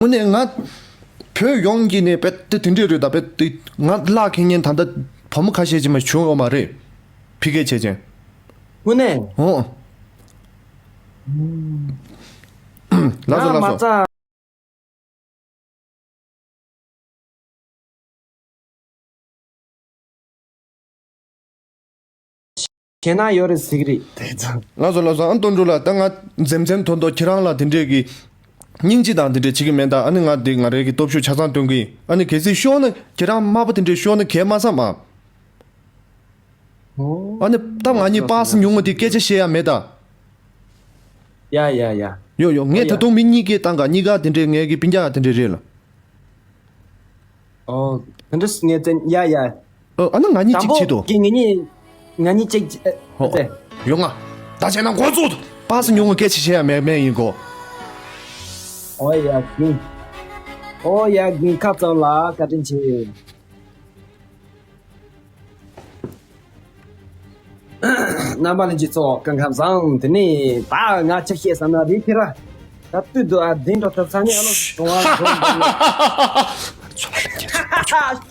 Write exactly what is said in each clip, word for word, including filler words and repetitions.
དངོས་གནས་ང་བོད་ཡོངས་ཀྱི་ནས་རྦད་དེ་དེ་འདྲས་རེད། ད་རྦད་དེ་ང་གླ་འཁྱེར་མཁན་ད་ལྟ་བུ་མོ་ཁ་ཤས་ཅིག་མ་བྱུང་ཡོད་མ་རེད། ཕི་གེ་བྱས་ཅན། དངོས་གནས། ཨོ། ལགས་སོ་ལགས་སོ། ཁྱེད་ན་ཡོད་རེད་ཟིག་རེད། ལགས་སོ་ལགས་སོ། ཨ་ནི་དོན་གྲུབ་ལགས། ད་ང་འཛེམ་འཛེམ་ཐོག་ཐོག་ཁྱེད་རང་ལ་དེ་འདྲས་ཀྱི་སྙིང་རྗེ་དང་དེ་འདྲས་བྱེད་ཀྱི་མེད་ད། ཨ་ནི་ང་འདི་ང་རང་གི་སྟོབས་ཤུགས་ཆ་ཚང་སྟོན་གི་ཡིན། ཨ་ནི་གལ་སྲིད་ཤོར་ན་ཁྱེད་རང་དམར་པོ་དེ་འདྲས་ཤོར་ན་གལ་མ་བསམ་ཨ། ཨ་ནི་ད་ང་གཉིས་པཱ་སི་ཉུང་ངུ་དེ་སྐད་ཆ་བཤད་ཡ་མེད་ད། ཡ་ཡ་ཡ། ཡོ་ཡོ། ངས་ད་དུང་མི་གཉིས་ཀས་བཏང་ག་གཉིས་ཀ་དེ་འདྲས་ངའི་གི་སྤུན་ཀྱག་དེ་འདྲས་རེད་ལ། ཨོ། དེ་འདྲ་ངས་བཙན་ཡ་ཡ། ཨ་ནི་ང་གཉིས་གཅིག་བྱེད་དོ། ཀྱི་ངེད་གཉིས་ང་གཉིས་གཅིག་ཨ། ཧོ། ཡོ་ང་། ད་བྱས་ན་འགོ་བཙུགས། པཱ་སི་ཉུང་ངུ་སྐད་ཆ་བཤད་ཡ་མེད་མེད་ཡིན་གོ། ཨོ་ཡ་གིན། ཨོ་ཡ་གིན། ཁ་བཙུམ་ལ་བཀའ་དྲིན་ཆེ། རྣམ་པ་ལྷན་རྒྱས་ཚོ་སྐུ་ཁམས་བཟང་། དེ་ནས་ད་ང་ཅི་བཤད་བསམ་ན་རེད་ཁྱེད་ར། ད་དུས་དུ་ཨ་བདེ་འགྲོ་ཐུབ་ས་ནི་ཨ་ལོ་གྲོང་བ་གྲོང་བ། ཚོ་ལ་ལྷན་རྒྱས་ཚོ།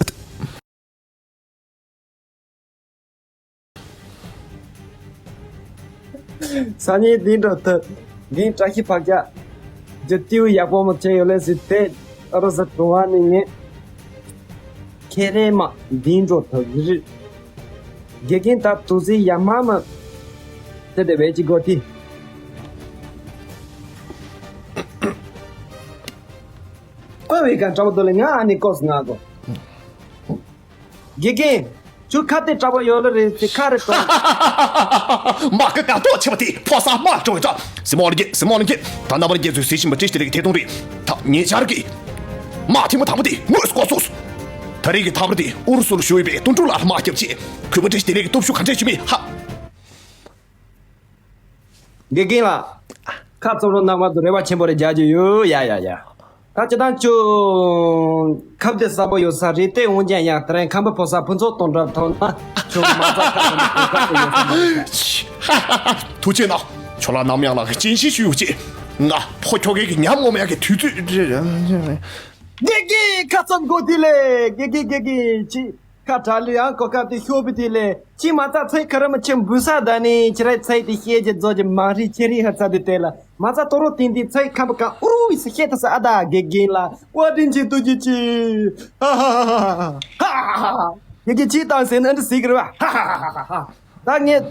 སང་ཉིན་འདི་འགྲོ་ཐུབ། འདི་བཀྲ་ཤིས་ཕག་སྐྱག་རྒྱུ་ཏིའུ་ཡག་པོ་མོ་བྱས་ཡོད་ལེ་ཟི་དེ་ཨ་རོ་ཟི་གྲོང་བ་ནི་ངས་ཁྱེད་རེ་མ་འདི་འགྲོ་ཐུབ་རི། དགེ་རྒན་ད་དུ་ཟི་ཡ་མ་མ་དེ་དེ་བས་ཅི་གོ་ཏི། ཀོ་བའི་ག་འདྲ་བོ་དོ་ལེ་ང་ཨ་ནི་ཀོ་སི་ང་གོ། དགེ་རྒན། ཁྱོད་ཁ་དེ་དྲག་པོ་ཡོད་ལ་རེད་དེ་ཁ་རེ་གཏོང་། མ་ཀི་ཀ་ཏོ་ཆེ་བ་དེ་ཕོ་ས་མ་ཀྲོ་ཡོད་ད། སི་མོ་ལ་གེ་སི་མོ་ལ་གེ། ད་ན་བར་གེ་ཚོས་སི་ཤིན་པ་ཏྲེ་ཏི་ལེ་གི་ཐེ་གཏོང་རེད། ད་ངེད་ཆར་གི་མ་ཐེ་མ་དང་པོ་དེ་ངོས་སུ་ཀོ་སོགས། ད་རེས་ཀྱི་ཐབ་ར་དེ་ཨུ་རུ་སུ་ལ་ཞུ་ཡོད་པའི་དོན་གྲུབ་ལ་མ་སྐྱབས་ཆེ། གུས་པ་ཏྲེ་ཏི་ལེ་གི་སྟོབས་ཤུགས་ག་འདྲས་ཞུ་མི་ཧ། དགེ་རྒན་ལགས། ཁ་བཙུམ་རོགས། རྣམ་པ་ཚོ་རེ་བ་ཆེན་པོ་རེ་རྒྱག་རྒྱུ་ཡོད། ཡ་ཡ་ཡ། ད་སྤྱི་བཏང་ཁྱོད་ཁབ་དེ་གསར་པོ་ཡོད་ས་རེད་དེ། འོན་ཀྱང་ཡང་དེ་རིང་ཁམས་པའི་ཕོ་གསར་ཕུན་ཚོགས་གཏོང་གྲབས་ཐོག་ན་ཁྱོད་མ་རྩ་ཁ་ཁ་ནས་གོ་སྐབས་དེ་ཡོད་ས་མ་རེད་ད། ཐུགས་རྗེ་གནང་། ཁྱོད་ལ་ནམ་ཡང་ལགས་ཀྱི་སྤྱན་ཤེས་ཞུ་ཡོད་ཅེས། ང་ཕོ་ཁྱོ་གའི་གི་ཉམས་ངོ་མ་ཡག་གི་དུས་ཚོད། དགེ་རྒན་ཁ་བཙུམ་དགོས་དེ་ལས་དགེ་རྒན་དགེ་རྒན་ཅི། ཁ་བྲལ་ལུས་ཡང་གོ་སྐབས་དེ་ཤོར་བུ་དེ་ལས་ཅི་མ་རྩ་ཚེ་ཁ་ར་མ་ཆེན་འབུ་ས་ད་ནི་ཁྱེད་རའི་ཚེ་དེ་ཤེས་ཀྱི་རྫོགས་ཀྱི་མ་རི་ཁྱེད་རི་ཧ་ཚ་དེ་དེ་ལ་མ་རྩ་ཏོ་རོ་ཏིན་ཏིན་ཚེ་ཁམ་པ་ཀ་ཨུ་རུ་ཨི་སི་ཤེས་ཐ་ས་ཨ་ད་དགེ་རྒན་ལ་བཀའ་དྲིན་ཆེ་ཐུགས་རྗེ་ཆེ། ཧ་ཧ་ཧ་ཧ་ཧ། དགེ་རྒན་ཅི་བཏང་ཟེར་ན་འདི་ཟིག་རེད་བ། ཧ་ཧ་ཧ་ཧ་ཧ། ད་ངས་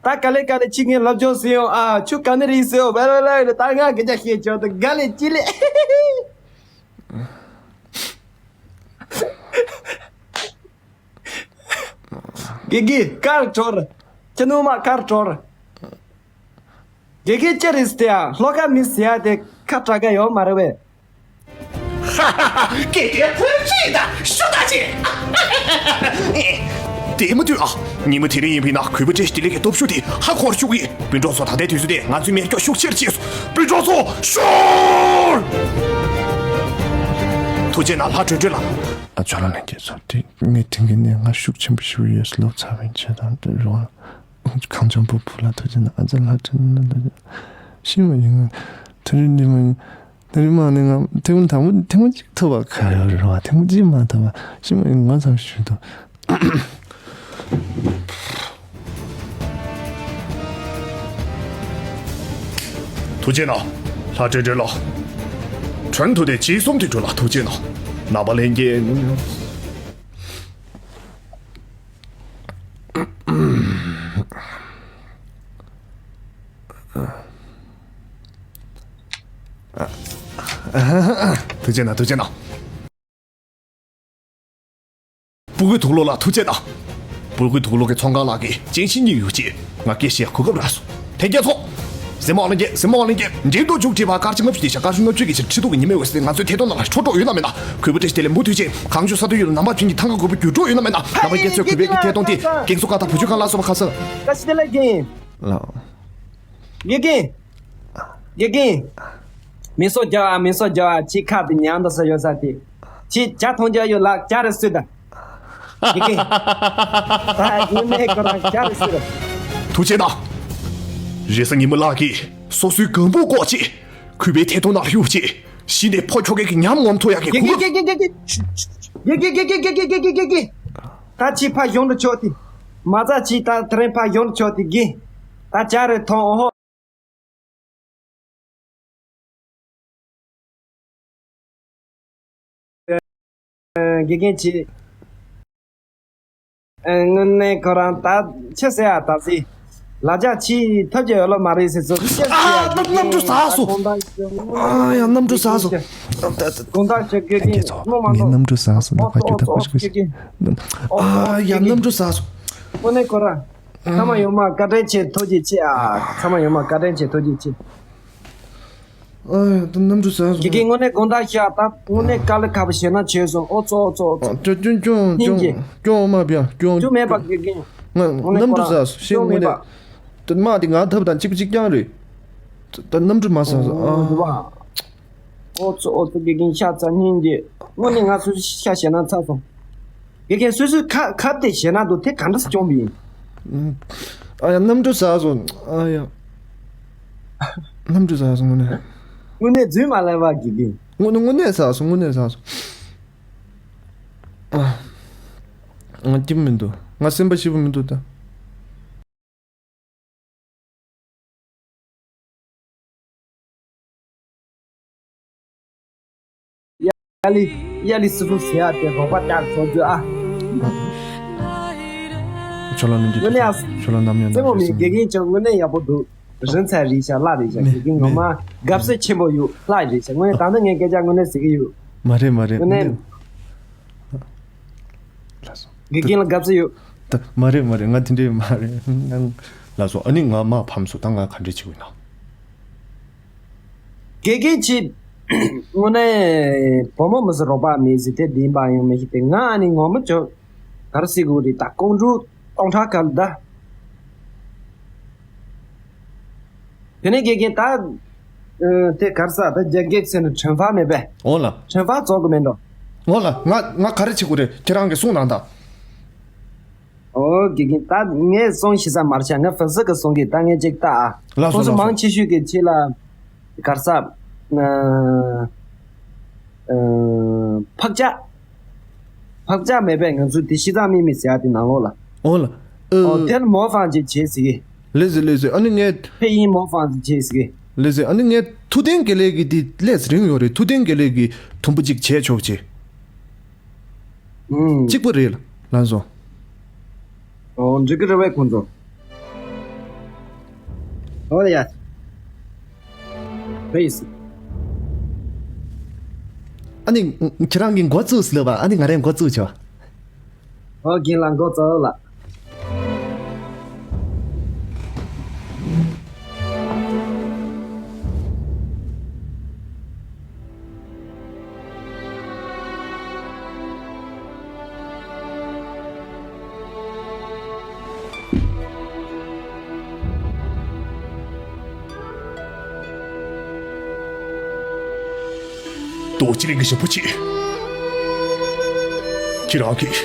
ད་ག་ལེ་ག་ལེ་ཅི་ངས་ལབ་ཅོ་ཟེར་ཡོང་ཨ་ཆུ་ག་ནི་རིག་ཟེར་ཡོང་བེ་ར་ལ་ད་ང་གི་ཅག་ཤེས་ཆོག་ད་ག་ལེ་ཅི་ལེ། དགེ་རྒན་ཀར་གྲོར། ཁྱི་ནུ་མ་ཀར་གྲོར། དགེ་རྒན་ཅི་རེད་ཟེར་ཡ་ལྷོ་ཁ་མི་ཟེར་ཡ་དེ་ཁ་གྲག་ག་ཡོད་མ་རེད་བས། ཧ་ཧ་ཧ། དགེ་རྒན་ཐུགས་རྗེ་དང་ཞུ་ད་ཅི། དེ་མ་དུས་ཨ། ཉིན་མོ་དེ་རིང་ཡིན་པས་ན་གུས་པ་བཀྲ་ཤིས་བདེ་ལེགས་ཀྱི་སྟོབས་ཤུགས་དེ་ཧ་གོ་ར་བཅུག་གི་ཡིན། སྤུན་གྲོགས་ཚོ་ད་ལྟའི་དུས་ཚོད་དེ་ང་ཚོའི་མེ་སྒྱོགས་ཤུགས་ཆེར་བྱས་སོ། སྤུན་གྲོགས་ཚོ་ཤོར། ཐུགས་རྗེ་གནང་ལྷ་སྒྲོལ་སྒྲོལ་ལགས། ཨ་ཅོ་ལགས་ལྷན་རྒྱས་ཚོ་དེ་ངའི་དྲིན་གྱི་གནས་ང་ཤུགས་ཆེན་པོ་ཞིག་ཡོད་ལོ་ཚ་བའི་ཆེད་དང་དེ་རུང་གངས་ལྗོངས་བུ་ཕུ་ལ་ཐུགས་རྗེ་གནང་ཨ་ཅག་ལྷ་སྒྲོལ་ལགས་ཐུགས་རྗེ་གནང་ཤི་མ་ཡིན་ང་ཐུགས་རྗེ་འདི་མ་ཡིན། དེ་རིང་མ་ནི་ང་ཐེངས་མ་དང་པོ་ཐེངས་མ་གཅིག་ཐུབ་པ་ག་ཡོད་རེད་བ། ཐེངས་མ་གཅིག་མ་ཐུབ་པ་ཤི་མ་ཡིན་ང་ཚང་ཞུས་དང་། ཐུགས་རྗེ་གནང་། ལྷ་སྒྲོལ་སྒྲོལ་ལགས། དྲན་ཐུབ་དེ་ཅི་གསུམ་དེ་འགྲོ་ལ་ཐུགས་རྗེ་གནང་། རྣམ་པ་ལྷན་རྒྱས། ཐུགས་རྗེ་གནང་། ཐུགས་རྗེ་གནང་། སྤུ་གུ་དུག་ལོག་ལ་ཐུགས་རྗེ་གནང་། སྤུ་གུ་དུག་ལོག་གི་ཚོང་ཁང་ལག་གི་ཅན་ཤིང་གཉིས་ཡོད་ཅེས་ང་སྐད་བཤད་གོ་སྐབས་རག་སོང་། དེ་རྒྱ་ཚོ། ཟེ་མོ་ལ་འགྱེད་ཟེ་མོ་ལ་འགྱེད་འགྲན་བསྡུར་མཇུག་སྒྲིལ་བར་སྐར་ཆ་ལྔ་བཅུ་དེ་བཞག་སྐར་ཆ་ལྔ་བཅུ་གི་ཕྱིར་ཁྲི་ཐོག་གི་ཉི་མའི་འོད་ཟེར་ང་ཚོའི་ཐད་གཏོང་ནང་ལ་འཕྲོ་འགྲོ་ཡོད་ན་མེད་ན་གུས་པ་བཀྲ་ཤིས་བདེ་ལེགས་མུ་མཐུད་བྱེད། གངས་ལྗོངས་ས་མཐོའི་ཡུལ་ལ་ནམ་བར་བྱོན་གྱི་ཐང་ག་དགོས་པ་རྒྱུ་འགྲོ་ཡོད་ན་མེད་ན་རྣམ་པ་རྒྱ་ཚོས་གུས་པའི་གི་ཐད་གཏོང་དེ་རྒན་གསོ་ཀ་དང་བུ་ཆུ་ཁང་ལ་སོགས་པ་ཁ་སང་། བཀྲ་ཤིས་བདེ་ལེགས་རྒན། ལགས། དགེ་རྒན། དགེ་རྒན། མི་སོ་རྒྱ་བ་མི་སོ་རྒྱ་བ་ཁྱི་ཁ་དེ་ཉམས་དུ་ས་ཡོད་ས་དེ། ཁྱི་ཇ་འཐུང་རྒྱུ་ཡོད་ལགས་ཇ་རེ་གསོས་དང་། དགེ་རྒན། ད་ཉི་མའི་ཁོ་རང་ཇ་རེ་གསོས་དང་། ཐུགས་རྗེ་གནང་། རེས་གཟའ་ཉི་མ་ལགས་ཀྱིས་སོ་སོའི་གང་པོ་ལྐོག་ཅིག་གུས་པའི་ཐད་གཏོང་ནང་ལ་གཡུག་ཅིག་གཞི་ནས་ཕོ་ཁྱོ་གས་ཀྱི་ཉམས་ངོམ་ཐུ་ཡག་གི་དགེ་རྒན། དགེ་རྒན། དགེ་རྒན། དགེ་རྒན། ད་ཅི་ཕ་གཞུང་དུ་ཆོག་དེ། མ་རྩ་ཅི་ད་དེ་རིང་ཕ་གཞུང་དུ་ཆོག་དེ་དགེ། ད་ཅ་རེ་ཐོང་ཨོ་ཧོ། དགེ་རྒན་ཆེ། དངོས་གནས་ཁོ་རང་ད་ཆི་ཟེར་ཡ་ད་ཟེར། ལ་རྒྱ་ཆེ་ཐབས་ཀྱི་ཡོད་ལོ་མ་རེད་ཟེར་ཚོ་ཨ་གནམ་གྲུ་ཟགས་སོང་། ཨ་ཡ་གནམ་གྲུ་ཟགས་སོང་། དགོངས་དག་ཞུ་དགེ་རྒན་ནོ་མ་ནོ། གནམ་གྲུ་ཟགས་སོང་། ཨ་ཡ་གནམ་གྲུ་ཟགས་སོང་། ཨ་ཡ་གནམ་གྲུ་ཟགས་སོང་། དངོས་གནས་ཁོ་རང་། ཚང་མ་ཡོང་མ་བཀའ་དྲིན་ཆེ། ཐུགས་རྗེ་ཆེ་ཨ། ཚང་མ་ཡོང་མ་བཀའ་དྲིན་ཆེ། ཐུགས་རྗེ་ཆེ། ཨ་ཡ་ད་གནམ་གྲུ་ཟགས་སོང་། དགེ་རྒན་དངོས་གནས་དགོངས་དག་ཞུ་ཨ། ད་དངོས་གནས་དཀའ་ལས་ཁག་པོ་བྱས་ན་བྱས་སོང་། ཨོ་ཙོ་ཨོ་ཙོ་ཨོ་ཙོ། ཨ་ཅོ་ཅོ་ཅོ་སྙིང་རྗེ། ཅོ་མ་བྱ་ཅོ། ཅོ་མེད་པ་དགེ་རྒན། ང་དངོས་གནས་གནམ་གྲུ་ཁོ་རང་ཟགས་སོང་ཤེས། ཅོ་དངོས་མེད་པ། གནས་ད་དམག་དེ་ང་ཐབ་དང་གཅིག་པ་གཅིག་རྐྱང་རེད། ད་གནམ་གྲུ་མ་ཟགས་སོང་། ཨོ་ཨ་འདུག་བ། ཨོ་ཙི་ཨོ་ཙི། དགེ་རྒན་ཤ་ཚ་སྙིང་རྗེ། དངོས་གནས་ང་སོ་སོའི་ཤ་ཞེད་སྣང་ཚ་སོང་། དགེ་རྒན་སོ་སོའི་ཁ་ཁབ་དེ་ཞེད་སྣང་འདུག་དེ་ག་འདྲ་སེ་བྱུང་བ་ཡིན། ཨ་ཡ་གནམ་གྲུ་ཟགས་སོང་། ཨ་ཡ་གནམ་གྲུ་ཟགས་སོང་། དངོས་གནས། དངོས་གནས་རྫུན་མ་ལབ་པ་དགེ་རྒན། དངོས་གནས་དངོས་གནས་ཟགས་སོང་། དངོས་གནས་ཟགས་སོང་། ཨ་ང་སྐྱིད་པོ་མི་འདུག་ང་སེམས་པ་སྐྱིད་པོ་མི་འདུག་ད། ཡ་ལི། ཡ་ལི་སི་ཕུ་ཟེར་ཡ་དེ་རོགས་པ་ལྟར་བཟོ་རྒྱུ་ཨ། ཁྱོད་ལ་ནམ་རྒྱུན། དངོས་གནས་ཨ། ཁྱོད་ལ་ནམ་ཡང་སེམས་ངོ་མི་དགེ་རྒན་ཅང་དངོས་གནས་ཡག་པོ་འདུག་རིན་ཚད་རེད་ཤག་ལྷ་རེད་ཤག་དགེ་རྒན་ངོ་མ་དགའ་བསུ་ཆེན་པོ་ཡོད། ལྷ་རེད་ཤག་དངོས་གནས་ད་ནི་ངས་སྐད་ཆ་དངོས་གནས་ཟེར་གི་ཡོད། མ་རེད་མ་རེད། དངོས་གནས། ལགས་སོ། དགེ་རྒན་ལ་དགའ་བསུ་ཡོད། ད་མ་རེད་མ་རེད། ང་དེ་འདྲས་མ་རེད། ང་ལགས་སོ། ཨ་ནི་ང་མར་ཕམ་སོང་། ད་ང་ག་འདྲས་བྱེད་དགོས་ན། དགེ་རྒན་ཆེ། དངོས་གནས་བུ་མོ་མི་ཟེར་རོགས་པ་མེད་ཟེར་དེ་བདེན་པ་ཡང་མི་ཤེས་ཏེ། ང་ཨ་ནི་ངོ་མ་ཅོ་ག་རེ་ཟེར་དགོས་རེད། ད་ཀོང་ཀྲུག་སྟོང་ཕྲག་ག་ལ་ད། དེ་ནས་དགེ་རྒན་ད། ཨ་དེ་ག་རེ་ཟ་ད་རྒྱ་སྐད་ཟེར་ན་ཁྲེན་ཧྥ་མེད་པས། འོ་ལ། ཁྲེན་ཧྥ་རྫོགས་གི་མེད་འགྲོ། འོ་ལ། ང་ང་ག་རེ་བྱེད་དགོས་རེད། ཁྱེད་རང་གིས་གསུངས་གནང་དང་། ཨོ་དགེ་རྒན་ད་ངས་གསུང་ཤེས་ས་མ་རེད་ཤག་ང་ཧྥ་སི་ཀི་གསུང་གི། ད་ངས་ཅིག་ལྟ་ཨ། ལགས་སོ་ཁོང་ཚོ་ལགས་སོ། མང་ཆེ་ཤོས་ཀྱི་ཆེད་ལ་ག་རེ་ཟ། ཨ་ཨ་ཕག་སྐྱག་ཕག་སྐྱག་མེད་པས། ང་ཚོ་དེ་ཤི་ཙང་མི་མི་ཟེར་ཡ་དེ་ནང་ལོགས་ལ། འོ་ལ། ཨོ་ཨ་དེར་མོ་ཧྥང་ཅིག་བྱེད་ཟེར་གི། ལེ་ཟེར་ལེ་ཟེར། ཨ་ནི་ངས། ཕེ་ཡིན་མོ་ཧྥང་ཅིག་བྱེད་ཟེར་གི། ལེ་ཟེར། ཨ་ནི་ངས་ཐུབ་བསྟན་དགེ་ལེགས་ཀྱི་དེ་ལས་རིང་ཡོད་རེད། ཐུབ་བསྟན་དགེ་ལེགས་ཀྱི་དུམ་བུ་གཅིག་བྱས་ཆོག་ཅེས། ཨུམ། གཅིག་པུ་རེད་ལ། ལགས་སོ། ཨོ་འགྲིག་གི་རེད་པས་ཁོང་ཚོ། ཨོ་ཡ། ཕེ་ཡིས། ཨ་ནི་ཁྱེད་རང་གིས་འགོ་བཙུགས་ཟེར་ལབ་པ། ཨ་ནི་ང་རས་འགོ་བཙུགས་ཆོག་ཨོ་རྒན་ལགས་འགོ་བཙུགས་ལ། རྡོ་རྗེ་གླིང་གི་ཞབས་པོ་ཆེ། ཁྱེད་རང་གིས་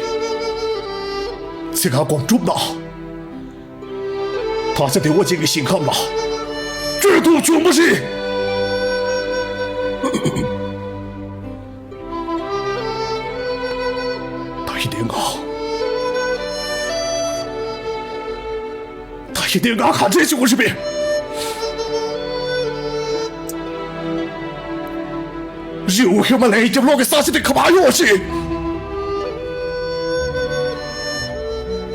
ཚིག་ཁ་སྐོང་གྲུབ་ན། ད་ཆ་བདེ་བ་ཅན་གྱི་ཞིང་ཁམས་ལ་བསྐྱོད་ཐུབ་བྱུང་བ་རེད། ད་ཡིན་ཏེ་ང་། ད་ཡིན་ཏེ་ང་ག་འདྲས་བྱེད་དགོས་རེད་པས། རི་བོ་ཧི་མ་ལ་ཡའི་རྒྱབ་ལོགས་ཀྱི་ས་ཆ་དེ་ག་པར་ཡོད་ཅེས།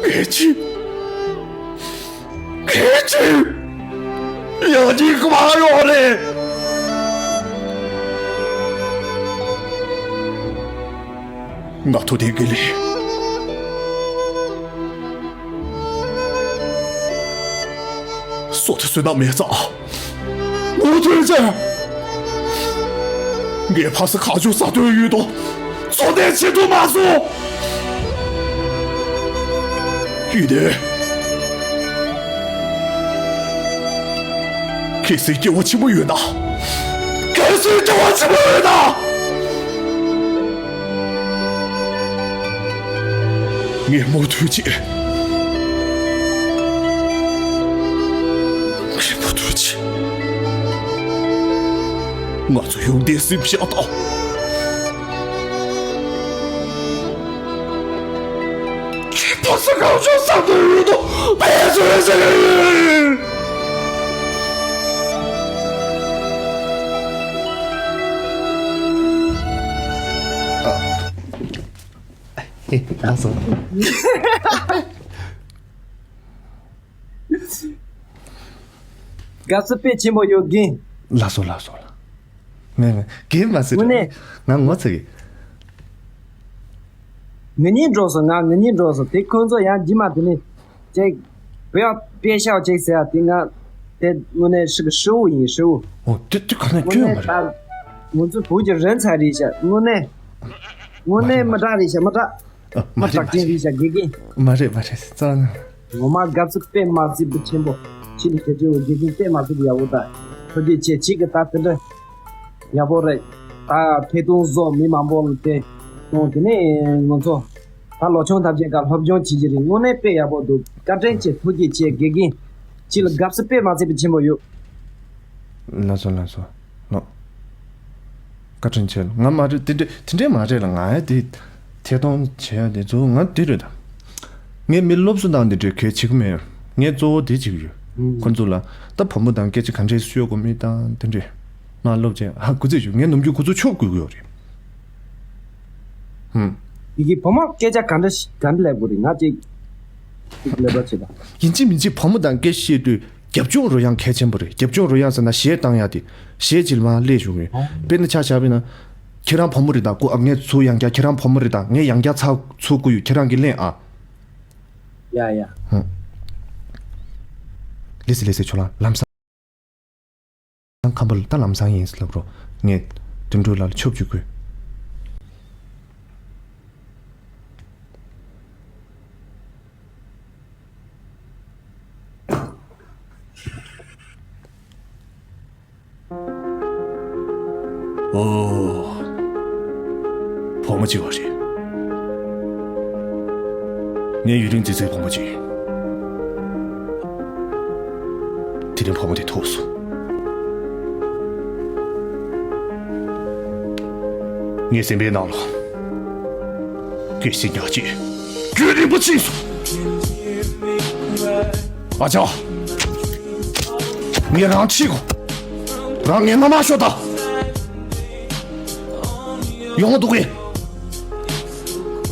ངས་ཅི། ངས་ཅི། ཡང་ཅི་ག་པར་ཡོད་རེད། ང་ཐུབ་བསྟན་དགེ་ལེགས། སོ་ཐ་སོད་ན་མེད་ཙང་། མུ་མཐུད་བྱས། ངས་ཕ་ས་ཁ་ཆུ་ས་སྟོན་ཡུལ་དུ་འཚོ་གནས་བྱེད་ཐུབ་མ་སོང་། ཡིན་ཏེ། གལ་སྲིད་སྐྱེ་བ་ཕྱི་མ་ཡོད་ན། གལ་སྲིད་སྐྱེ་བ་ཕྱི་མ་ཡོད་ན། ངས་མུ་མཐུད་བྱེད། ངས་མུ་མཐུད་བྱེད། ང་ཚོ་ཡོང་དེ་སྲིད་བྱ་དང་། ཁྱེད་ཕོ་སི་གང་བྱུང་ས་དུ་ཡོད་དོ་བེ་ཟེར་ཟེར། ཨ་སོ། དགའ་བསུ་དཔེ་ཆེན་པོ་ཡོད་རྒན། ལགས་སོ་ལགས་སོ་ལགས། ངས་ངས་རྒན་མ་ཟེར། དངོས་གནས། ང་ངོ་ཚ་གི། ང་གཉིས་འགྲོ་སོང་། ང་ང་གཉིས་འགྲོ་སོང་། དེ་ཁོང་ཚོ་ཡང་རྗེས་མ་དེ་ནས་ཅིག་བོད་པའི་ཤག་ཅིག་ཟེར་ཡ་དེ་ང་དེ་དངོས་གནས་ཧྲི་གི་ཧྲི་བོ་ཡིན་ཧྲི་བོ། འོ་དེ་དེ་ག་ནས་དངོས་སྐྱོན་མ་གནས་རེད། ད་ང་ཚོ་བོད་ཀྱི་རིན་ཚ་རེད་ཤག་དངོས་གནས། དངོས་གནས་མི་དྲག་རེད་ཤག་མི་དྲག་ཨ། མ་མི་རེད་དྲག་མ་ཅན་རེད་རེད། ཤག་དགེ་རྒན། མ་རེད་མ་རེད་ཙང་། ངོ་མ་དགའ་བསུ་དཔེ་མ་སྲིད་པ་ཆེན་པོ། ཕྱི་ནས་ཞལ་ཆེ་བོ་དགེ་རྒན་དཔེ་མ་སྲིད་པ་ཡག་པོ་དང་། ཐུགས་རྗེ་ཆེ། ཁྱེད་ཀྱི་ད་དེ་འདྲ་ཡག་པོ་རེད། ད་ཐད་གཏོང་བཟོ་མི་མང་པོ་ལ་དེ་གཏོང་། དེ་ནས་ང་ཚོ་ད་ལོ་ཆུང་ཐམས་ཅད་ཀ་སློབ་སྦྱོང་བྱེད་ཀྱི་རེད། དངོས་གནས་དཔེ་ཡག་པོ་འདུག་བཀའ་དྲིན་ཆེ། ཐུགས་རྗེ་ཆེ་དགེ་རྒན། ཁྱེད་ལ་དགའ་བསུ་དཔེ་མ་སྲིད་པ་ཆེན་པོ་ཡོད། ལགས་སོ་ལགས་སོ། ལགས། བཀའ་དྲིན་ཆེ། ང་མ་རེད་དེ་འདྲས་དེ་འདྲས་མ་རེད་ལ། ང་ཡ་དེ་ཐད་གཏོང་བྱེད་ཡ་དེ་གཙོ་བོ་ང་དེ་རེད་ད། ངས་མི་སློབ་གསོ་དང་དེ་འདྲས་གལ་བྱེད་ཀྱི་མེད། ངས་གཙོ་བོ་དེ་བྱེད་ཀྱི་ཡོད། ཁོ་ཚོ་ལ་ད་བུ་མོ་དང་སྐད་ཆ་ག་འདྲས་ཤོད་དགོས་མིན་དང་དེ་འདྲས་མ་སློབ་བྱས། ཧ་གོ་ཚད་ཞུ། ངས་ནམ་རྒྱུན་ཁོ་ཚོ་ཆོབ་དགོས་ཀྱི་ཡོད་རེད། ཧུམ། ཡི་གེ་བུ་མོ་སྐད་ཆ་ག་འདྲ་ཞིག་ག་འདྲ་ལབ་དགོས་རེད། ང་ཅིག་ཅིག་ལབ་པ་བྱེད་པ། ཡིན་གཅིག་མིན་གཅིག་བུ་མོ་དང་སྐད་བཤད་དུས་རྒྱབ་ལྗོངས་རོལ་དབྱངས་གལ་ཆེན་པོ་རེད། རྒྱབ་ལྗོངས་རོལ་དབྱངས་ཟེར་ན་གཞས་བཏང་ཡ་དེ། གཞས་ཅིག་ལ་མར་སླེབས་བྱུང་ཡོད། དཔེར་ན་ཆ་བཞག་པ་ཡིན་ན། ཁྱེད་རང་བུ་མོ་རེད་ད་ཀོ། ཨ། ངས་ཚུར་ཡང་བསྐྱར་ཁྱེད་རང་བུ་མོ་རེད་ད། ངས་ཡང་བསྐྱར་ཚུར་བསྐུར་ཡོད། ཁྱེད་རང་གིས་ལེན་ཨ། ཡ་ཡ། ཧུམ། ལེ་སི་ལེ་སི་ཁྱོད་རང་ལམ་སང་ཁམས་པ་ལ་ད་ལམ་སང་ཡིན་ལབ་རོགས། ངས་དོན་གྲུབ་ལགས་ལ་ཆོབ་བཅུག་དགོས། ཨོ། བུ་མོ་གཅིག་པ་རེད། ངའི་ཡུན་རིང་བརྩི་བརྩིའི་བུ་མོ་གཅིག་ཡིན། དེ་རིང་བུ་མོ་དེ་ཐུག་སོང་། ངའི་སེམས་པའི་ནང་ལ་སྐད་ཅིག་ཉག་གཅིག་རྒྱུན་རིང་པོ་ཕྱིན་སོང་། ཨ་ཅག་ངས་རང་ཁྲིད་གོ། རང་ངའི་མནའ་མ་ཤོག་ད། ཡོང་འདུག་གས།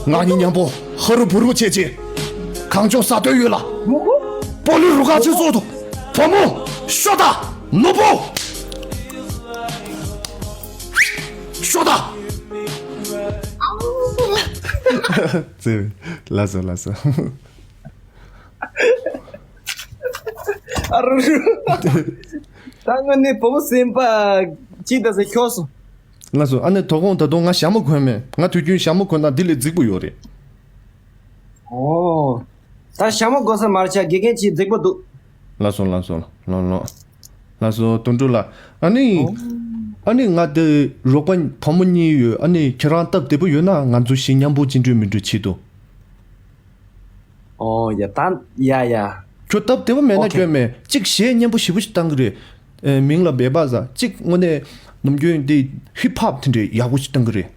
ང་གཉིས་མཉམ་པོ་ཧ་རུ་བུ་རུ་བྱས་རྗེས་གངས་ལྗོངས་ས་མཐོའི་ཡུལ་ལ་སྤོ་ལོའི་རུ་ཁག་ཅིག་བཙུགས་འདུག་བུ་མོ་ཤོག་ད། ནོར་བུ་ཤོག་ད། ཙེ། ལགས་སོ་ལགས་སོ། ཨ་རུ་རུ། ད་ང་ནི་བུ་མོ་སེམས་པ་ཅི་ད་ཟེར་ཁྱོད་སོང་། ལགས་སོ། ཨ་ནི་དོ་དགོང་ད་དུང་ང་ཞྭ་མོ་གོན་མེད། ང་དུས་རྒྱུན་ཞྭ་མོ་གོན་ན་འདི་ལས་རྫིག་པོ་ཡོད་རེད། ཨོ། ད་ཞྭ་མོ་གོན་ས་མ་རེད་ཤག་དགེ་རྒན་ཅིག་རྫིག་པོ་འདུག་ལགས་སོ་ལགས་སོ་ལགས་ལགས་ལགས། ལགས་སོ་དོན་གྲུབ་ལགས། ཨ་ནི། ཨོ། ཨ་ནི་ང་དེ་རོགས་པ་བུ་མོ་གཉིས་ཡོད། ཨ་ནི་ཁྱེད་རང་སྟབས་བདེ་པོ་ཡོད་ན་ང་ཚོ་བཞི་མཉམ་པོ་ཅིག་འགྲོ་མི་འགྲོ་བྱེད་དོ། ཨོ་ཡ་ད་ཡ་ཡ། ཁྱོད་སྟབས་བདེ་པོ་མེད་ན་ཨོ་ཁེ། སྐྱོན་མེད། གཅིག་གཞས་སྙན་པོ་ཞེ་པོ་ཞིག་བཏང་གི་རེད། ཨེ། མིང་ལ་བེ་བ་ཟེར། གཅིག་དངོས་གནས་ནམ་རྒྱུན་འདི་ཧིབ་ཧོབ་དེ་འདྲའི་ཡག་པོ་ཞིག་བཏང་གི་རེད།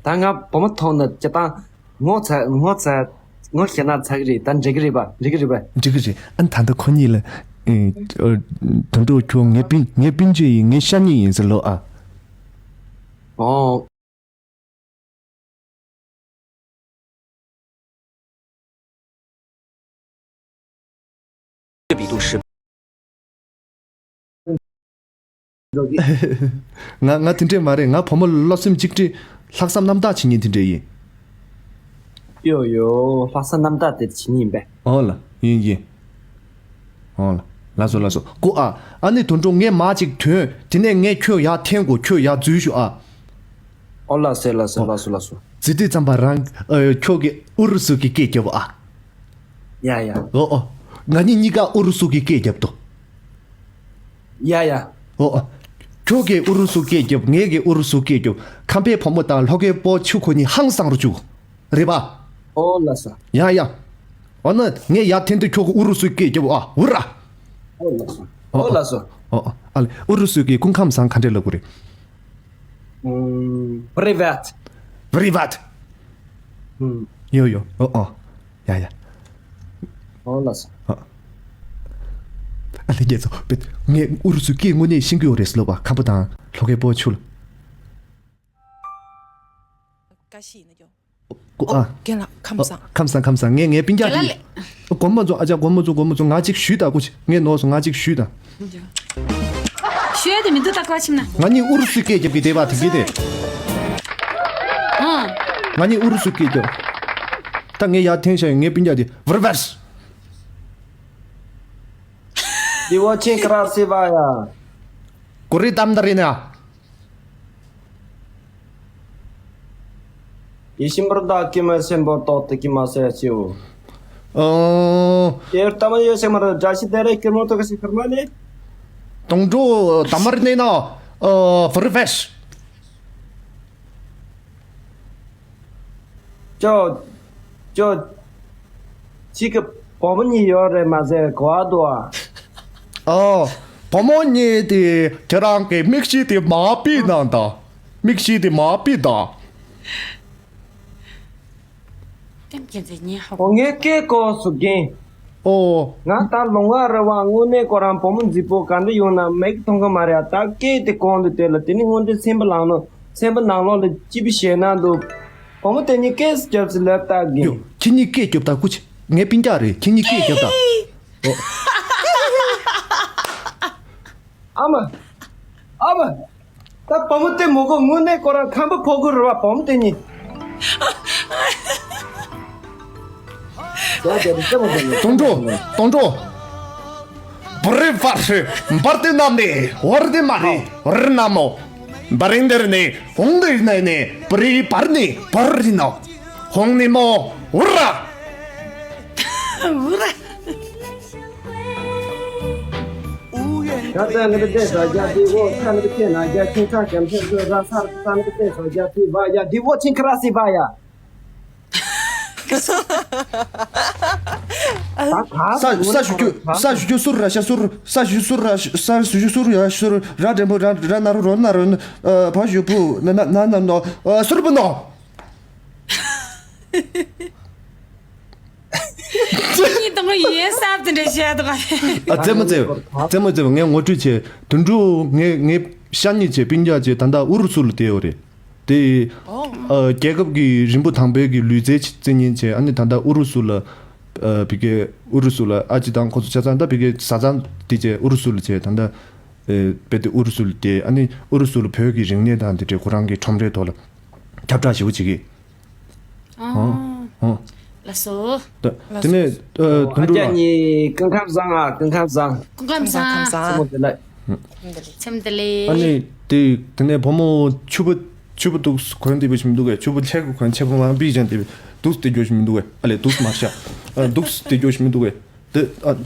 ད་ང་བུ་མོ་མཐོང་ན་སྤྱིར་བཏང་ངོ་ཚ་ངོ་ཚ་ངོ་ཤེས་ན་ཚ་གི་རེད། ད་འགྲིག་གི་རེད་པ། འགྲིག་གི་རེད་པ། འགྲིག་གི་རེད། ཨ་ནི་ད་ལྟ་ཁོ་གཉིས་ལ། ཨེ། དོན་གྲུབ་ཁྱོད་ངའི་སྤུན་ངའི་སྤུན་མཆེད་ཡིན། ངའི་ཤ་ཉེ་ཡིན་ཟེར་ལོ་ཨ། ཨོ། ང་ང་དེ་འདྲས་མ་རེད། ང་བུ་མོ་བློ་སེམས་གཅིག་སྒྲིལ། ལྷག་བསམ་རྣམ་དག་བྱེད་མཁན་དེ་འདྲས་ཡིན། ཡོ་ཡོ། ལྷག་བསམ་རྣམ་དག་དེ་བྱེད་མཁན་ཡིན་པས། ཨོ་ལ། ཡིན་ཡིན། ཨོ་ལ། ལགས་སོ་ལགས་སོ། ཀོ་ཨ། ཨ་ནི་དོན་གྲུབ་ངས་མར་ཅིག་ཐོན། དེ་ནས་ངས་ཁྱོད་ཡར་འཐེན་དགོས། ཁྱོད་ཡར་འཛུལ་ཤོག་ཨ། ཨོ་ལགས་སོ་ལགས་སོ། ཨོ། ལགས་སོ་ལགས་སོ། འཛུལ་དུས་ཙམ་པ་རང་། ཨ། ཁྱོད་ཀྱིས་ཨུ་རུ་སུ་གི་སྐད་རྒྱབ་ཨ། ཡ་ཡ། ཨོ་ཨོ། ང་གཉིས་གཉིས་ཀ་ཨུ་རུ་སུ་གི་སྐད་རྒྱབ་དོ། ཡ་ཡ། ཨོ་ཨོ། ཁྱོད་ཀྱིས་ཨུ་རུ་སུ་སྐད་རྒྱབ། ངས་ཀྱིས་ཨུ་རུ་སུ་སྐད་རྒྱབ། ཁམས་པའི་བུ་མོ་དང་ལྷོ་ཁའི་སྤོ་ཆུ་ཁོ་གཉིས་ཧང་སང་རུ་བཅུག་རེད་པ། ཨོ་ལགས་སོ། ཡ་ཡ། འོ་ན་ངས་ཡར་འཐེན་དུས་ཁྱོད་ཀྱིས་ཨུ་རུ་སུའི་སྐད་རྒྱབ་ཨ། འུར་ཨ། ཨོ་ལགས་སོ། ཨོ་ལགས་སོ། ཨོ་ཨོ། ཨ་ལེ། ཨུ་རུ་སུའི་སྐད་ཁུངས་ཁམས་བཟང་ག་འདྲས་ལབ་དགོས་རེད། ཨུམ། Привет. Привет. ཨུམ། ཡོ་ཡོ། ཨོ་ཨོ། ཡ་ཡ། ཨོ་ལགས་སོ། ཨ་ལེ་རྒྱལ་ཚོ། ངས་ཨུ་རུ་སུའི་སྐད་དངོས་གནས་ཤེས་ཀྱི་ཡོད་རེད་ལབ་པ། ཁམས་པ་དང་ལྷོ་ཁའི་སྤོ་ཆུ་ལ། བཀྲ་ཤིས་ན་ཀྱོ། ཨ། རྒན་ལགས་ཁམས་བཟང་། ཁམས་བཟང་ཁམས་བཟང་། ངས་ངའི་སྤུན་ཀྱག་རྒན་ལགས་གིས། ལགས། སྒོར་མོ་བཙོང་། ཨ་ཅག་སྒོར་མོ་བཙོང་། སྒོར་མོ་བཙོང་། ང་གཅིག་ཞུས་དང་། སྐུ་མཁྱེན། ངས་ནོར་སོང་། ང་གཅིག་ཞུས་དང་། ཞུ་ཡ་དེ་མི་འདུག་ད་ཀ་ཁྱིམ་ན། ང་གཉིས་ཨུ་རུ་སུའི་སྐད་རྒྱབ་ཀྱི་བསྡད་པ་དེ་གི་དེ། ཨང་། ང་གཉིས་ཨུ་རུ་སུའི་སྐད་རྒྱབ། ད་ངས་ཡར་འཐེན་བཞག་ཡོད། ངའི་སྤུན་ཀྱག་དེ། Привет. Привет, очень красивая. Кури там дарина. ཡིད་བཞིན་པར་བདག་གིས་མི་སེམས་པོ་ཏོག་ཏུ་གིས་མ་ཟེར་ཞིའོ། ཨོ། དེར་ལྟ་མ་ཡོད་ཤེས་མ་རེད། བཀྲ་ཤིས་བདེ་ལེགས། སྐྱུར་མོ་ཐོག་གི་ཤིག་ཁར་མ་ནི། དུང་གྲོ་ད་མར་ནས་ན། ཨོ། Привет. ཅོ། ཅོ། ཅིག་གི་བུ་མོ་གཉིས་ཡོད་རེད་མ་ཟེར་གོ་བ་འདུག་ཨ། ཨོ། བུ་མོ་གཉིས་དེ་ཁྱེད་རང་གི་མིག་ཤེལ་དེ་མ་ཕུད་ན་ད། མིག་ཤེལ་དེ་མ་ཕུད་ད། ཏེམ་ཅན་ཟེར་ཉེ་ཧོ། ཨོ། ངས་སྐད་གོ་སུ་རྒན། ཨོ། ང་ད་ལོང་བ་རེད་བ། དངོས་གནས་ཁོ་རང་བུ་མོ་མཛེས་པོ་ག་འདྲ་ཡོང་ན་མིག་མཐོང་གི་མ་རེད། ད་སྐད་དེ་གོང་དུ་བལྟས་ལ། དེ་ནི་དངོས་འབྲེལ་སེམས་པ་ནང་ལོགས། སེམས་པ་ནང་ལོགས་ལ་སྐྱིད་པོ་ཞེད་སྣང་འདུག་བུ་མོ་དེ་གཉིས་སྐད་རྒྱབ་ཟེར་ལབ་ད་རྒན། ཡོ། ཁྱེད་གཉིས་སྐད་རྒྱོབ་ད། སྐུ་མཁྱེན། ངའི་སྤུན་ཀྱག་རེད། ཁྱེད་གཉིས་སྐད་རྒྱོབ་ད། ཨོ། ཨ་མ། ཨ་མ། ད་བུ་མོ་དེ་མོ་གོ་དངོས་གནས་ཁོ་རང་ཁམས་པ་ཕོ་རྒོད་རེད་བ། བུ་མོ་དེ་གཉིས། དུང་གྲོ། དུང་གྲོ། བུ་རེད་བ་རེད། འབར་དེ་ནམ་ནས་བར་དེ་མ་རེད། བར་ན་མོ། འབར་རིང་དེར་ནས་ཧོང་དེར་ནས་ནས་བུ་རེད། བར་ནས་བར་རིན་ནོ། ཧོང་ནས་མོ་འུར་ར། འུར་ར། ར་ཙ་ནི་བི་ཏེ་ས་རྒྱ་དི་བོ་ཁ་ནི་བི་ཏེ་ན་རྒྱ་ཁྱིང་ཁ་གམ་ཤ་ཟོ་ར་ས་ར་ཙ་ནི་བི་ཏེ་ས་རྒྱ་དི་བ་ཡ་དི་བོ་ཆིང་ཁ་ར་སི་བ་ཡ། ས་ས་ཞུ་རྒྱུ། ས་ཞུ་རྒྱུ་སུར་ར་ཤ་སུར། ས་ཞུ་སུར་ར་ཤ། ས་ཞུ་རྒྱུ་སུར་ཡ་སུར། ར་འདྲེན་པོ་ར་ར་ན་རུ་རོ་ན་རོ་ན། ཕ་ཞུ་པུ་ན་ན་ན་ན་ནོ། སུར་པུ་ནོ། ཁྱེད་གཉིས་དང་ཡིན་སབ་དེ་འདྲ་བཤད་དོ། ཨ། རྩེད་མོ་རྩེ། རྩེད་མོ་རྩེ། ངས་ངོ་སྤྲོད་བྱས། དུད་འགྲོ། ངས་ངའི་ཤ་ཉེ་བྱས་སྤུན་ཀྱག་བྱས་ད་ལྟ་ཨུ་རུ་སུ་ལ་བསྡད་ཡོད་རེད། དེ། ཨོ། ཨ། རྒྱལ་ཁབ་ཀྱི་རིམ་པ་དང་པོའི་གི་ལུས་རྩལ་རྩེད་མཁན་བྱས། ཨ་ནི་ད་ལྟ་ཨུ་རུ་སུ་ལ། ཨ། བི་གའི་ཨུ་རུ་སུ་ལ་ཨ་ཅི་དང་ཁོ་ཚོ་ཆ་ཚང་ད་བི་གའི་བཟའ་ཚང་དེ་བྱས་ཨུ་རུ་སུ་ལ་བྱས། ད་ལྟ། ཨེ། དཔེ་དེ་ཨུ་རུ་སུ་ལ་བསྡད། ཨ་ནི་ཨུ་རུ་སུ་ལ་བོད་ཀྱི་རིག་གནས་དང་དེ་འདྲའི་ཁོ་རང་གི་ཁྲོམ་རའི་ཐོག་ལ་ཁྱབ་བསྒྲགས་ཞེ་པོ་བྱེད་ཀྱི། ཨོ། ཨོ། ལགས་སོ། ད་དེ་ནས། ཨ། དུད་འགྲོ་ལགས། ཉི་སྐུ་ཁམས་བཟང་ཨ། སྐུ་ཁམས་བཟང་། སྐུ་ཁམས་བཟང་། སེམས་པ་བདེ་ལེགས། སེམས་བདེ་ལེགས། ཨ་ནི་དེ་དེ་ནས་བུ་མོ་ཕྱུ་པ་ཕྱུ་པ་འདུག་གོན་བསྡད་པ་ཞིག་མི་འདུག་གས། ཕྱུ་པ་ལྷས་གོ་གོན་ཆེ་བ་མང་པོ་ཅན་དེ་འདུག་སྟེ་རྒྱུ་ཞིག་མི་འདུག་གས། ཨ་ལས་འདུག་མ་ཤ། ཨ། འདུག་སྟེ་རྒྱུ་ཞིག་མི་འདུག་གས། དེ། ཨ།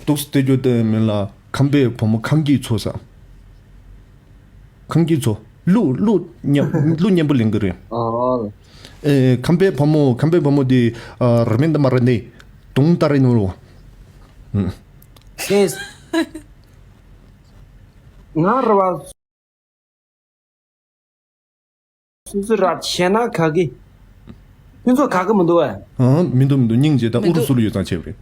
འདུག་སྟེ་རྒྱུ་དེ་མིན་ལ་ཁམས་པའི་བུ་མོ་ཁམས་སྐྱིད་ཚོ་ཟེར། ཁམས་སྐྱིད་ཚོ། གླུ་གླུ་སྙན་གླུ་སྙན་པོ་ལེན་གི་རེད། ཨོ། ཨེ། ཁམས་པའི་བུ་མོ་ཁམས་པའི་བུ་མོ་དེ། ཨ། ར་མིན་ད་མ་ར་ནི་དུང་ལྟར་ནོར་བ། ཨུམ། ཤེས། ང་ར་བ། སུ་སུ་ར་བྱས་ན་ག་གི། ཕུན་ཚོགས་ག་གི་མི་འདུག་བས། ཨང་། མི་འདུག་མི་འདུག་སྙིང་རྗེ་དང་ཨུ་རུ་སུ་ལ་ཡོད་ཙང་བྱས་པ་རེད།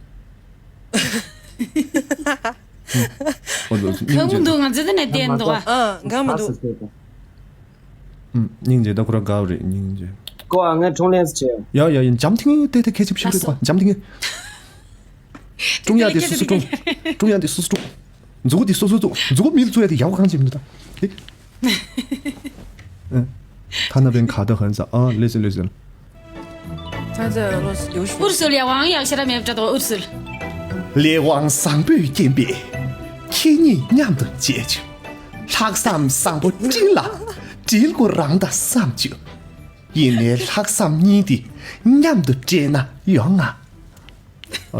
ཨོ་ལོ། གང་མི་འདུག་ང་ཚོ་དེ་ནས་བསྡད་འདུག་ཨ། ཨ། གང་མི་འདུག་ཨུམ། སྙིང་རྗེ་དང་ཁོ་ར་དགའ་བ་རེད། སྙིང་རྗེ། ཀོ་ཨ་ངས་ཁྲུང་ལེན་བྱས། ཡ་ཡ་ཡ། འཇམ་ཐིང་ཏེ་ཏེ་ཁེ་ཆིབ་ཤིབ་རེད་པ། འཇམ་ཐིང་། ཀྲུང་ཡ་དེ་སུ་སུ་ཀྲུང་། ཀྲུང་ཡ་དེ་སུ་སུ་ཀྲུང་། མཛུ་གུ་དེ་སུ་སུ་ཀྲུང་། མཛུ་གུ་མིལ་ཚུ་ཡ་དེ་ཡག་པོ་གང་བྱེད་མི་འདུག་ད། ཨེ། ཨ། ཐ་ན་བན་ག་ད་ཧན་ས་ཨ་ལེ་སི་ལེ་སི། ཨུར་སུལ་ཡ་དབང་ཡག་ཤ་ར་མེབ་ཏྲ་དོ་ཨུར་སུལ། ལས་དབང་བཟང་པོས་བརྒྱན་པའི་ཁྱེད་གཉིས་མཉམ་དུ་མཇལ་བྱུང་། ལྷག་བསམ་བཟང་པོ་སྤྲིན་ལ་སྤྲུལ་དགོས་རང་ད་བསམ་བྱུང་། ཡིན་ནའི་ལྷག་བསམ་གཉིས་འདི་མཉམ་དུ་སྤྲད་ན་ཡོང་ང་། ཨ་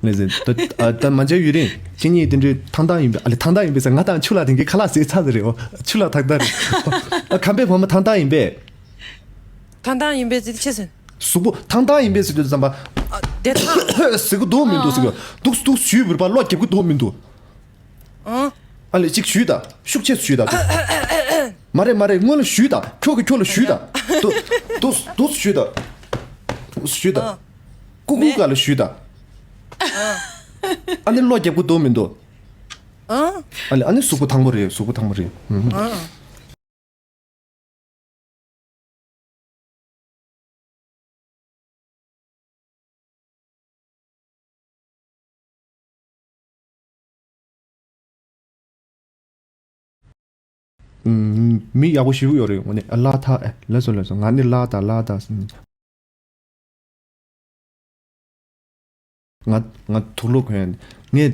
ལེ་ཟེར། ད་ཨ་ད་མ་འཇལ་ཡུན་རིང་ཁྱེད་གཉིས་དེ་འདྲའི་ཐང་ཐང་ཡིན་པས། ཨ་ལེ་ཐང་ཐང་ཡིན་པས་ཟེར། ང་དང་ཆུ་ལ་དེང་གི་ཁ་ལག་ཟས་ཚར་ཟེར་རེད། ཨོ་ཆུ་ལ་ཐང་ཐང་རེད། ཨ་ཁམས་པའི་བུ་མོ་ཐང་ཐང་ཡིན་པས། ཐང་ཐང་ཡིན་པས་ཟེར་ཆེ་ཟེར། གཟུགས་པོ་ཐང་ཐང་ཡིན་པས་ཟེར་དུས་ཙམ་པ། ཨ་དེ་ཐང་། ཟེར་གི་འདུག་མི་འདུག་ཟེར་གི་འདུག་འདུག་ཞུས་བུར་པ་བློ་རྒྱབ་གི་འདུག་མི་འདུག་ཨང་། ཨ་ལེ་གཅིག་ཞུས་དང་། ཤུགས་ཆེ་ཞུས་དང་། མ་རེད་མ་རེད། སྔོན་ལ་ཞུས་དང་། ཁྱོད་ཀྱིས་ཁྱོད་ལ་ཞུས་དང་། དུ་དུ་དུ་ཞུས་དང་། ཞུས་དང་། ཀུ་ཀུ་ག་ལ་ཞུས་དང་། ཨ་ནི་བློ་རྒྱབ་ཀྱི་འདུག་མི་འདུག་ཨ་ལེ་ཨ་ནི་གཟུགས་པོ་ཐང་པོ་རེད། གཟུགས་པོ་ཐང་པོ་རེད། ཨུམ། མི་ཡག་པོ་ཞེ་པོ་ཡོད་རེད་དངོས་གནས། ཨ་ལགས་ཐ་ཨེ། ལགས་སོ་ལགས་སོ། ང་ནི་ལགས་དང་ལགས་དང་། ང་ང་དུག་ལོག་གོན་ཡ། ངས་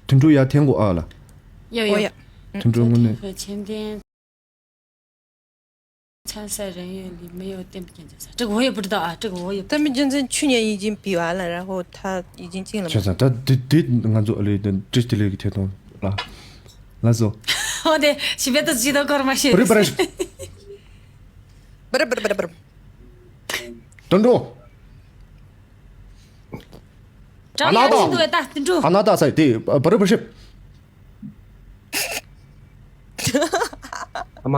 དུད་འགྲོ་ཡར་འཐེན་དགོས་ཨ་ལ། ཡོ་ཡོ། ཨོ་ཡ། དུད་འགྲོ་དངོས་གནས། 前天参赛人员里没有电子竞争赛，这个我也不知道啊，这个我也不知道。 咱们竞争去年已经比完了，然后他已经进了嘛。 ཆ་ཚང་ད་འདི་འདི་ང་ཚོ་ཨ་ལེ་ཏྲིས་ཏི་ལེ་གི་ཐད་གཏོང་ལ། ལགས་སོ། འོ་དེ་ཞིབ་པའི་ཏོག་ཅི་ཏོག་སྐོར་མ་ཤེས། པར་པར། པར་པར་པར་པར། དུད་འགྲོ། ཨ་ན་ད། ཨ་ན་ད་ས་དེ་པར་པར་ཤིབ། ཨ་མ།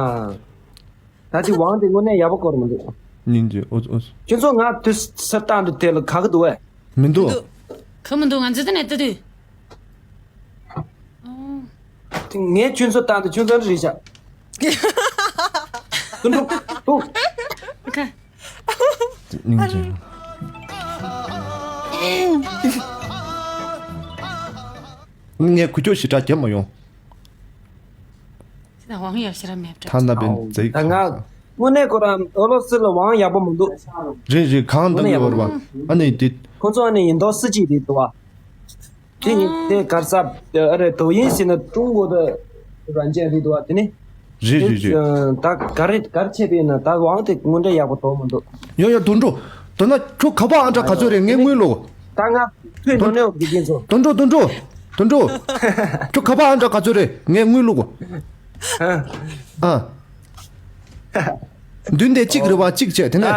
ད་ཅི་ཝང་དེ་དངོས་གནས་ཡག་པོ་སྐོར་མི་འདུག་སྙིང་རྗེ། ཨོ་ཨོ། ཁྱོད་ཚོ་ང་དུས་སུ་ལྟ་འདུག་དེ་ལ་ག་གི་འདུག་བས། མི་འདུག་ཁ་མི་འདུག་ང་ཚོ་དེ་ནས་ལྟ་དུས། དེ་ངས་ཁྱོད་ཚོ་ལྟ་འདུག་ཁྱོད་ཚོ་རེད་བཞག་དུད་འགྲོ། དུ། ཁ། སྙིང་རྗེ། ངས་ཁུ་ཁྱོད་ཞེ་དྲག་རྒྱབ་མ་ཡོང་། དབང་ཡོད་ཤེས་ར་མེད་པ། ཐ་ན་པན་ཛེ། ད་ང་དངོས་གནས་ཁོ་རང་ཨོ་ལོ་སི་ལ་དབང་ཡག་པོ་མི་འདུག་རེད་རེད། གང་འདུག་ཡོད་རེད་པ། ཨ་ནི་དེ། ཁོ་ཚོ་ཨ་ནི་ཡིན་མདོག་སི་ཅིག་རེད་འདུག་བ། དེ་ཡིན་དེ་གར་ས་ཨ་རེ་དོ་ཡིན་ཟེར་ན་ཀྲུང་གོ་དུ་རང་ཅན་རེད་འདུག་བ་དེ་ནི། རེད་རེད་རེད། ད་ག་རེ་ག་རེ་བྱས་པས་ན་ད་དབང་དེ་དངོས་འབྲེལ་ཡག་པོ་འདུག་མི་འདུག་ཡོ་ཡོ་དུད་འགྲོ། དོ་ན་ཁྱོད་ཁ་པར་ཨང་གྲངས་ག་ཚོད་རེད། ངས་དངུལ་ལོག་ད་ང་ཐོས་ནོ་ནེ་འོ་དགེ་རྒན་ཚོ། དུད་འགྲོ་དུད་འགྲོ། དུད་འགྲོ། ཁྱོད་ཁ་པར་ཨང་གྲངས་ག་ཚོད་རེད། ངས་དངུལ་བླུག་གོ་ཨ། མདུན་དེ་གཅིག་རེད་བ། གཅིག་བྱས་དེ་ནས། ཨ།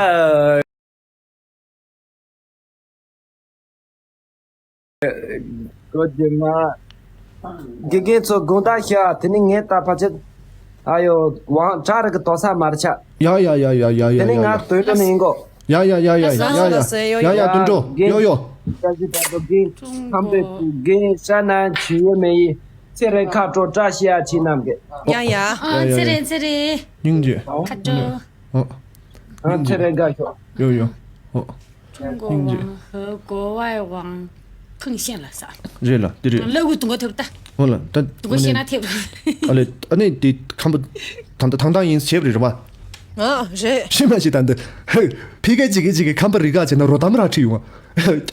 གོ་རྒྱུ་མ། དགེ་རྒན་ཚོ་དགོངས་དག་ཞུ། དེ་ནི་ངས་ད་ཕལ་ཆེར། ཨ་ཡོ། ཝང་བྲག་རི་གི་དོ་ས་མར་ཆག་ཡ་ཡ་ཡ་ཡ་ཡ་ཡ། དེ་ནི་ང་དོན་དུ་ནི་ཡིན་གོ་ཡ་ཡ་ཡ་ཡ་ཡ་ཡ་ཡ་ཡ་ཡ། དུད་འགྲོ། ཡོ་ཡོ། ས་ཅི་ད་དོ་གིན་ཁམས་པའི་དུ་གིན་ཤ་ན་ཆུ་ཡོད་མེ་ཡི་ཚེ་རེ་ཁ་དྲོ་བཀྲ་ཤིས་ཡ་ཆི་རྣམས་གི་ཡ་ཡ། ཨ་ཚེ་རེ་ཚེ་རེ། སྙིང་རྗེ། ཁ་དྲོ། ཨ་ཚེ་རེ་དགའ་ཤོག་ཡོ་ཡོ། ཨོ། 中国网和国外网更新了啥？ རེད་ལ་དེ་རེད། ལ་འུ་དུང་ག་ཐེབས་ད། ཨོ་ལ་ད། དུང་ག་ཤེས་ན་ཐེབས། ཨ་ལེ་ཨ་ནི་དེ་ཁམས་པ་ད་ད་ཐང་ཐང་ཡིན་བྱས་པ་རེད་རེད་པ། ཨ་རེད། ཤེས་མ་ཤེས་ད་འདི། ཧེ། ཕི་གེ་ཅིག་གི་ཅིག་གི་ཁམས་པ་རི་ག་བྱས་ན་རོ་དམ་ར་ཁྲིད་ཡོང་།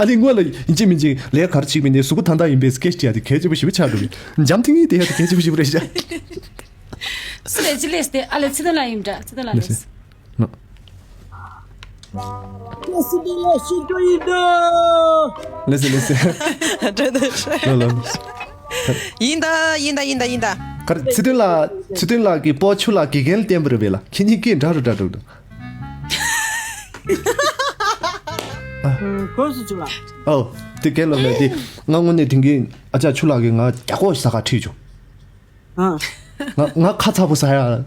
ཨ་ལེ་སྔོན་ལ་ཡིན་གཅིག་མིན་གཅིག་ལས་གར་ཅིག་མིན་ནས་གཟུགས་པོ་ཐང་ཐང་ཡིན་པའི་སྐད་ཆ་དེ་གལ་ཆེ་པོ་ཞེ་པོ་ཆགས་འགྲོ་གི། འཇམ་ཐིང་ངེ་དེ་ཡ་དེ་གལ་ཆེ་པོ་ཞེ་པོ་རེད་ཤག་སུ་ལས་ཅི་ལས་ཏེ་ཨ་ལེ་ཚེ་དོན་ལ་ཡིན་འདྲ། ཚེ་དོན་ལ་ལེ་ལེ་སི། ལེ་སི་ལེ་སི་ཏོ་ཡིན་འདྲ། ལེ་སི་ལེ་སི། ལོ་ལོ། ཡིན་ད་ཡིན་ད་ཡིན་ད་ཡིན་ད། གར་ཚེ་དོན་ལ་ཚེ་དོན་ལ་གི་པོ་ཆུ་ལ་དགེ་རྒན་བསྟན་པ་རེད་པས་ལ། ཁྱེད་གཉིས་ཀྱིས་འདྲ་རུ་འདྲ་འགྲོ་འདུག་གོས་སུ་བྱུང་ལ། ཨོ། དེ་གལ་ལོ་མེད་དེ། ང་དངོས་གནས་དེང་གི་ཨ་ཅག་ཆུ་ལགས་ཀྱིས་ང་རྒྱ་ཁོག་ཟ་ཁ་ཁྲིད་བྱུང་། ཨ། ང་ང་ཁ་ཚ་པོ་ཟ་ཡ།